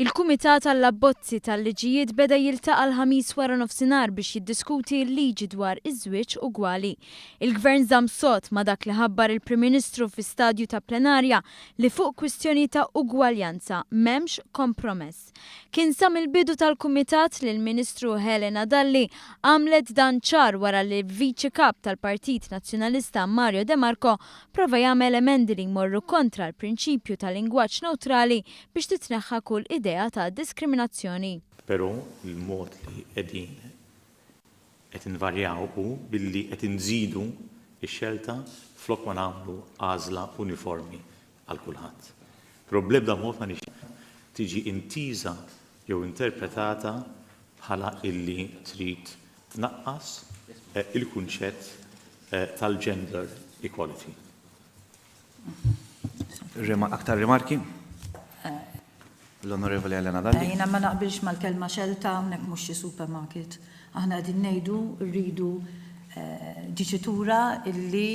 Il-Kumitat għall-Abbozzi tal-Liġijiet beda jiltaqa' l-Ħamis waranofsinhar biex jiddiskuti l-liġi dwar iż-żwieġ ugwali. Il-Gvern żamm sod ma' dak li ħabbar il-Prim Ministru fi stadju ta' plenarja li fuq kwistjoni ta' ugwaljanza m'hemmx kompromess. Kien sa mill-bidu tal-Kumitat li l-Ministru Helena Dalli għamlet dan ċar wara li l-Viċi Kap tal-Partit Nazzjonalista Mario De Marco prova jagħmel emendi li jmorru kontra l-prinċipju ta' lingwaġġ newtrali biex titneħħa kull idea ta' diskriminazzjoni. Però l-mod li qegħdin qed invarjaw hu billi qed inżidu x-xelta flok ma nagħmlu għażla uniformi għal kulħadd. Però bl-ebda mod ma nixtieq tiġi intiża jew interpretata bħala illi trid tnaqqas il-kunċett tal-gender equality. Aktar rimarki? L-Onorevoli Elena Dalli. Jiena ma naqbilx mal-kelma xelta, hawnhekk mhux xi supermarket. Aħna qegħdin ngħidu rridu diċitura illi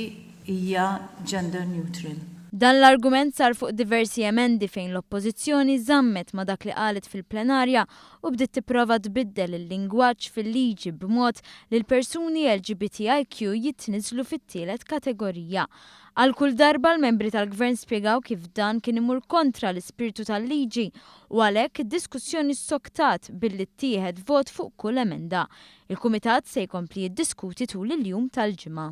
hija gender neutral. Dan l-argument sar fuq diversi emendi fejn l-Oppożizzjoni żammet ma' dak li qalet fil-plenarja u bdiet tipprova tbiddel il-lingwaġġ fil-liġi b'mod li l-persuni LGBTIQ jitniżżlu fit-tielet kategorija. Għal kull darba l-membri tal-Gvern spjegaw kif dan kien imur kontra l-ispirtu tal-liġi u għalhekk id-diskussjoni ssoktat billi ttieħed vot fuq kull emenda. Il-Kumitat se jkompli jiddiskuti tul il-jum tal-Ġimgħa.